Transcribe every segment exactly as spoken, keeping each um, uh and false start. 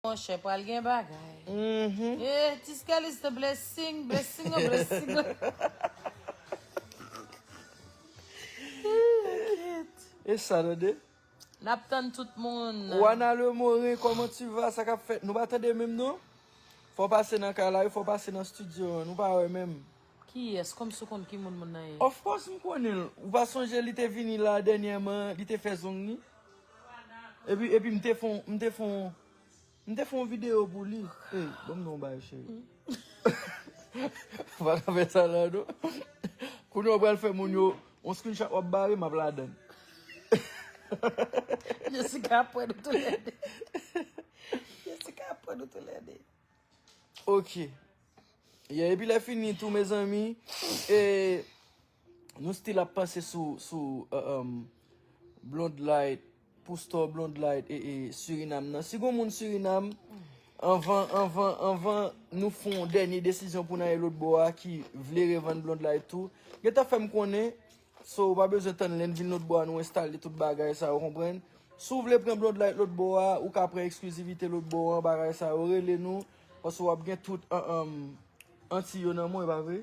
Monchè, pral gen bagay. Mhm. Eh, Tiscalis, the blessing, blessing, oh, blessing. E sa, tande? N ap tann tout moun. Wana Lemorin, comment tu vas? Sa k ap fèt? Nou pa tande menm, non? Fò pase nan kay la, wi, fò pase nan studio an. Nou pa wè menm. Kiyès? Kòmsi w konn ki moun moun nan ye? Of course, m konnen l. Ou pa sonje li te vini la dènyèman, li te fè zong li? Epi, epi m te fon, m te fon, m te fon videyo pou li. Ey, ban m non bay, cheri. Pa ka fè sa la, non. Kounye a w pral fè moun yo, yon screenshot w ap bare, m ap ladann. Jessica ap pran nou toulède. Jessica ap pran nou toulède. Ok. Yeah, epi lè fini tou, mezanmi, e, nou still ap panse sou, sou, uh, um, Blonde Light, pou store Blonde Light, e, e, Surinam nan. Si gon moun Surinam, anvan, anvan, anvan nou fè yon dènye desizyon pou n ale lòt bò a ki vle revann Blonde Light tou, gentan fè m konnen, so, ou pa bezwen tann lè n vin lòt bò a, nou enstale tout bagay sa, ou konprann? Si w vle pran Blonde Light lòt bò a, ou ka pran eksklizivite lòt bò a, bagay sa yo, rele nou, paske w ap gen tout an, an, anti yo nan men w, e pa vre?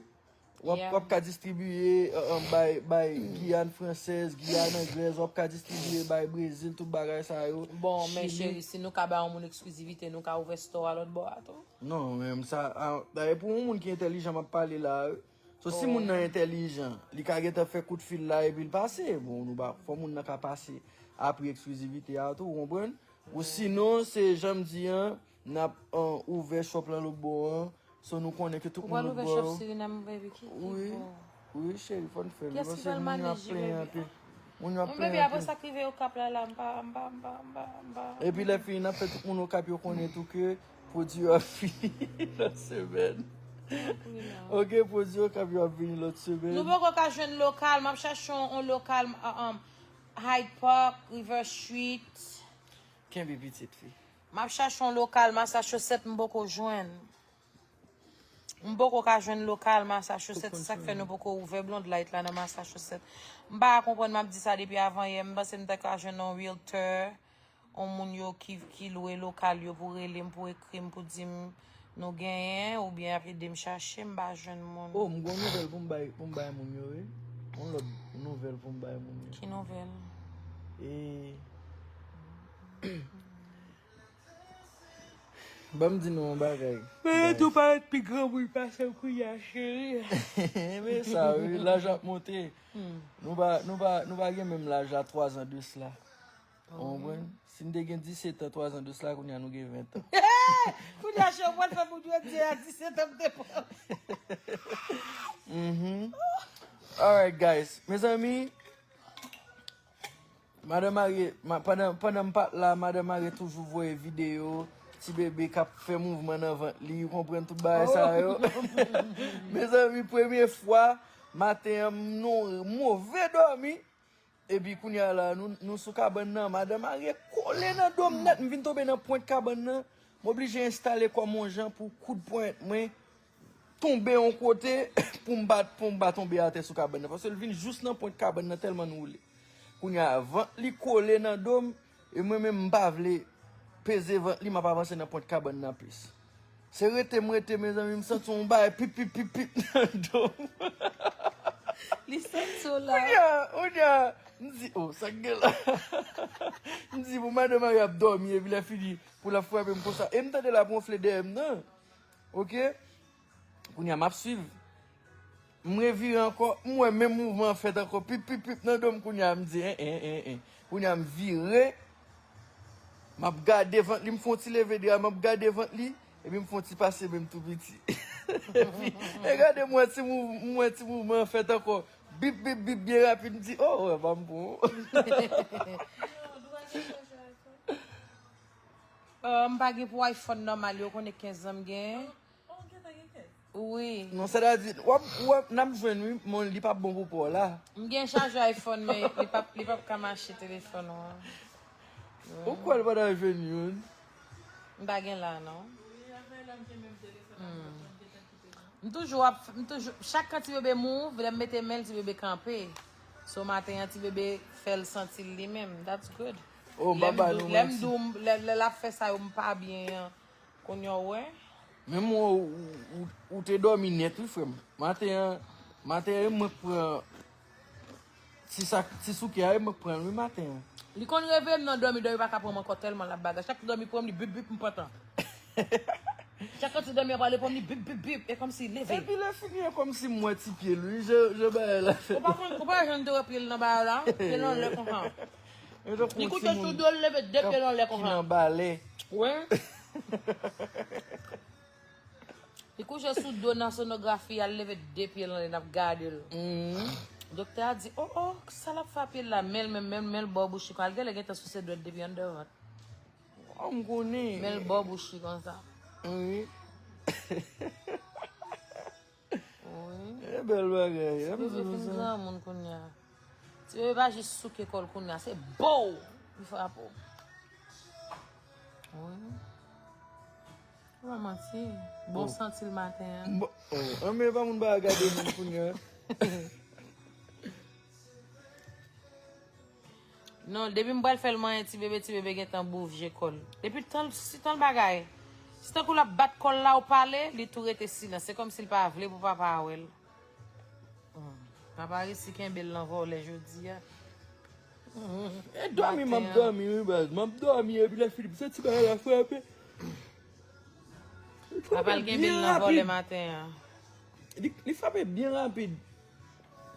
W ap, yeah, w ap ka distribiye, an, an, bay, bay Giyàn fransèz, Giyàn anglèz, w ap ka distribiye bay Brezil, tout bagay sa yo. Bon, men cheri, si nou ka bay yon moun eksklizivite, nou ka ouvè store a lòt bò a tou. Non, men sa, a, dayè pou yon moun ki entèlijan m ap pale la, wi. So, si moun nan entèlijan, li ka gentan fè kout fil la epi l pase. Bon, nou pa, fò moun nan ka pase a pri eksklizivite a tou, ou konprann? Ou sinon, se jan m di an, n ap, an, ouvè shop lan lòt bò an. So, nou konnen ke tout moun lòt bò yo. Ou pral ouvè shop Surinam, baby, ki, ki bò? Wi, cheri, fò n fè l. Kiyès ki pral maneje, baby? Moun yo ap plenyen anpil. Moun yo ap plenyen anpil. Baby, apre sa k rive Okap la, la, m pa, m pa, m pa, m pa, m pa. Epi lè fini, n ap fè tout moun Okap yo konnen tou ke pwodui yo ap vini lòt semèn. Ok, pwodui Okap yo ap vini lòt semèn. Nou poko ka jwenn lokal, m ap chache yon, yon lokal, um, um, Hyde Park, River Street. Kenbe pitit fi. M ap chache yon lokal Massachusetts, m poko jwenn. M poko ka jwenn lokal Massachusetts, se sa k fè nou poko ouvè Blonde Light la nan Massachusetts. M pa ka konprann, m ap di sa depi avan yè, m panse m ta ka jwenn yon realtor, yon moun yo ki, ki lwe lokal yo pou rele m, pou ekri m, pou di m nou genyen, oubyen ap ede m chache, m pa jwenn moun. Oh, m gon nouvèl pou m bay, pou m bay moun yo, wi. Yon lòt nouvèl pou m bay moun yo. Ki nouvèl? E, Ban m di nou yon bagay. Men tou parèt pi granmoun pase m kounye a, cheri. Men sa, wi, laj ap monte. Hmm. Nou pa, nou pa, nou pa gen menm laj la twa zan de sila. Ou konprann? Si n te gen disèt an twa zan de sila, kounye a nou gen ven an. Kounye a, cheri, w pral fè moun yo di a disèt an m te pran. Mhm. Alright, guys. Mezanmi, Madan Marie, ma-, pandan, pandan m pa t la, Madan Marie toujou voye videyo ti bebe k ap fè mouvman nan vant li, ou konprann tout bagay sa yo. Mezanmi, premye fwa, maten an, m nan move dòmi. Epi kounye a la, nou, nou sou kabann nan, Madan Marie kole nan do m nèt, m vin tonbe nan pwent kabann nan. M oblije enstale kò m yon jan pou koud ponyèt mwen tonbe yon kote pou m pa, pou m pa tonbe atè sou kabann nan. Paske l vin jous nan pwent kabann nan tèlman n woule. Kounye a, vant li kole nan do m, e mwen menm m pa vle peze vant li, m ap avanse nan pwent kabann nan plis. Se rete m rete, mezanmi, m santi yon bagay pip, pip, pip, pip nan do m. Li santi w la. Kounye a, kounye a, m di, "Oh, sa k gen la?" M di, "Bon, Madan Marie ap dòmi, epi lè fini, pou l ap frape m konsa." E m tande l ap wonfle dèyè m nan. Ok? Kounye a, m ap swiv. M revire ankò, m wè menm mouvman an fèt ankò. Pip, pip, pip nan do m kounye a. M di, "En, en, en, en." Kounye a, m vire. M ap gade vant li, m fè yon ti leve dra, m ap gade vant li. Epi m fè yon ti pase men m tou piti. Epi, e gade m wè ti mouv-, m wè ti mouvman an fèt ankò. Bip, bip, bip, byen rapid. M di, "Oh, wè, pa m bon." Oh, m pa gen pou iPhone nòmal yo, konnen kenz an m gen. Oh, ou gentan gen kenz? Wi. Non, sètadi, w ap, w ap, n ap jwenn, wi, men li p ap bon pou pa w la. M gen chajè iPhone, men li p ap, li p ap ka mache telefòn ou an. Ou kwè l pa t ap jwenn youn? M pa gen la, non. Hmm. M toujou ap, m toujou, chak kan ti bebe move, lè m mete men l, ti bebe kanpe. So, maten an, ti bebe fè l santi l li menm. That's good. Oh, m pa ba nou manti. Lè m di w, lè, lè l ap fè sa yo, m pa byen an. Kounye a w wè? Menm ou, ou, ou, ou te dòmi nèt, wi, frè m. Maten an, maten an, mwen pran ti sa, ti souke a, mwen pran l, wi, maten an. Li konn reveye m nan dòmi, dòmi pa ka pran m ankò tèlman l ap bagay. Chak dòmi pran m, li bip, bip, m pantan. Chak ti dòmi ap pale pran m, li bip, bip, bip. E kòmsi leve. Epi lè fini an, kòmsi m wè ti pye l, wi, jan, jan bagay la fèt. Ou pa konn, ou pa janm te wè pye l nan bagay la? Pye l anlè konsa. Li kouche sou do l, leve de pye l anlè konsa. Ki nan balè. Wi. Li kouche sou do nan sonografi a, l leve de pye l anlè, n ap gade l. Doktè a di, "Oh, oh, sa l ap fè a pye l la?" Men l, men, men, men l bò bouch li konsa. L genlè gentan souse dwèt depi anndan vant. Oh, m konnen. Men l bò bouch li konsa. Wi. Wi. E bèl bagay, m di nou sa. Ti bebe fin granmoun kounye a. Ti bebe pa jis souke kò l kounye a, se bow! Li frape w. Wi. Ou pa manti. Bon, santi l maten an. Bon, oh, anmè pa moun pa gade moun kounye a. Non, depi m pral fè l manyen ti bebe, ti bebe gentan bouvje kò l. Depi tan, si tan l bagay, si tankou l ap bat kò l la ou pale, li tou rete silans. Se kòmsi l pa vle pou papa a wè l. Hmm. Papa resi kenbe l nan vòlè jodi a. Hmm. E dòmi m ap dòmi, wi, baz. M ap dòmi, epi lè Filip santi bagay la frape. Papa l kenbe l nan vòlè maten an. Li, li frape byen rapid.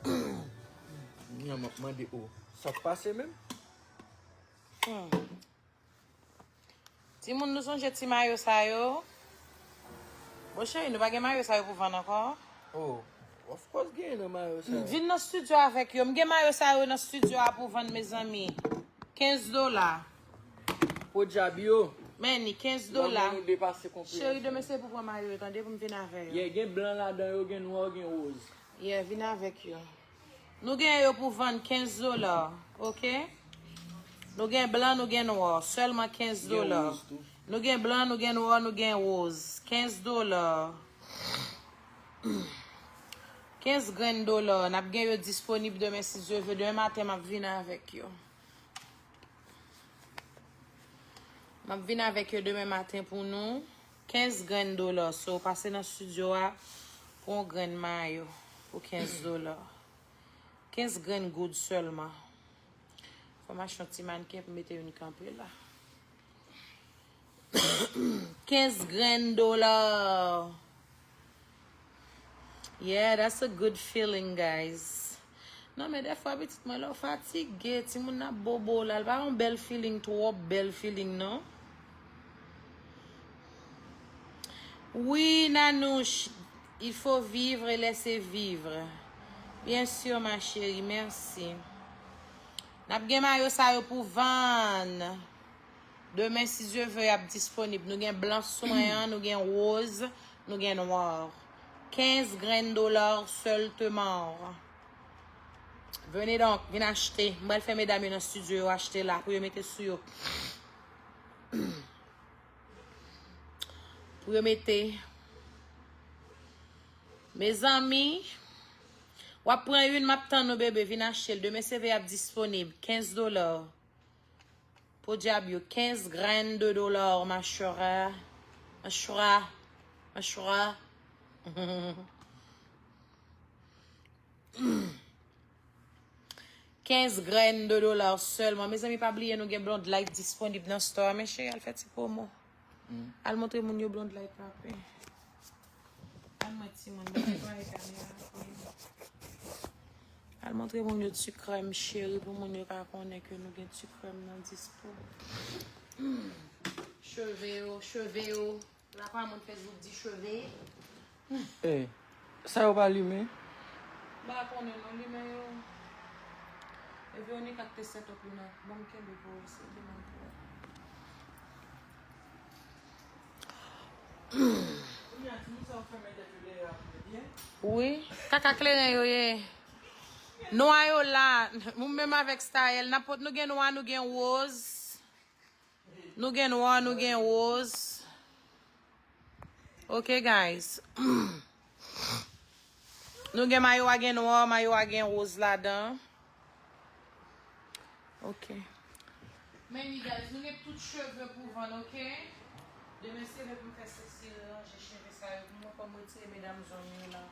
Kounye a m ap mande, oh, sa k pase menm? Hmm. Timoun, nou sonje ti mayo sa yo? Bon, cheri, nou pa gen mayo sa yo pou vann ankò? Oh, of course gen nan mayo sa yo. Vin nan studio avèk yo. M gen mayo sa yo nan studio a pou vann, mezanmi. Kenz dola. Podyab yo. Men ni kenz dola. Lanmou nou depase konpreyansyon. Cheri, demen se pou pran mayo yo, tande, pou m vin avè yo. Yeah, gen blan ladan yo, gen nwa, gen woz. Yeah, vin avèk yo. Nou gen yo pou vann kenz dola, oke? Nou gen blan, nou gen nwa, sèlman kenz dola. Gen woz tou. Nou gen blan, nou gen nwa, nou gen woz, kenz dola. Kenz grenn dola. N ap gen yo disponib demen, si Dye vle. Demen maten, m ap vin avèk yo. M ap vin avèk yo demen maten pou nou. Kenz grenn dola. So, pase nan estidyo a pou yon grenn mayo pou kenz dola. Kenz grenn goud sèlman. Fò m achte yon ti mannken pou mete youn kanpe la. Kenz grenn dola. Yeah, that's a good feeling, guys. Non, men dèfwa pitit mwen, lè w fatige, timoun nan ap bobo la, l pa yon bèl feeling, twòp bèl feeling, non. Wi, Nanouch, il faut vivre et laisser vivre. Bien sûr, ma chérie, merci. N ap gen mayo sa yo pou vann. Demen, si Dye vle, y ap disponib. Nou gen blan swen an, nou gen woz, nou gen nwa. Kenz grenn dola sèlman. Venez donc, vin achte. M pral fè medam yo nan estidyo yo achte la pou yo mete sou yo. Pou yo mete. Mezanmi, w ap pran youn, m ap tann ou, bebe, vin achte l. Demen, se vle y ap disponib. Kenz dola. Podyab yo, kenz grenn de dola, ma chère. Ma chère. Ma chère. Kenz grenn de dola sèlman. Mezanmi, pa bliye nou gen Blonde Light disponib nan store a. Men cheri, al fè ti pwomo. Al montre moun yo Blonde Light pa pen. Al mwen timoun, mwen netwaye kamera pou yo. Al montre moun yo ti krèm cheri pou moun yo ka konnen ke nou gen ti krèm nan dispo. Cheve yo, cheve yo. La pa moun Facebook di cheve. Eh, sa yo pa limen? M pa konnen non, limen yo. E Veronica ki te set up li nan. Ban m kenbe pou ou, se demen pou ou. Wi, kaka kleren yo ye. Nwa yo la, nou menm avèk Staël, n ap pot nou gen nwa, nou gen woz. Nou gen nwa, nou gen woz. Ok, guys. Nou gen mayo a gen nwa, mayo a gen woz ladan. Ok. Men ni guys, nou gen tout cheve pou vann, ok? Demen se lè pou m fè sesi ranje cheve sa yo pou mwen, fò m retire medam zòn yo la.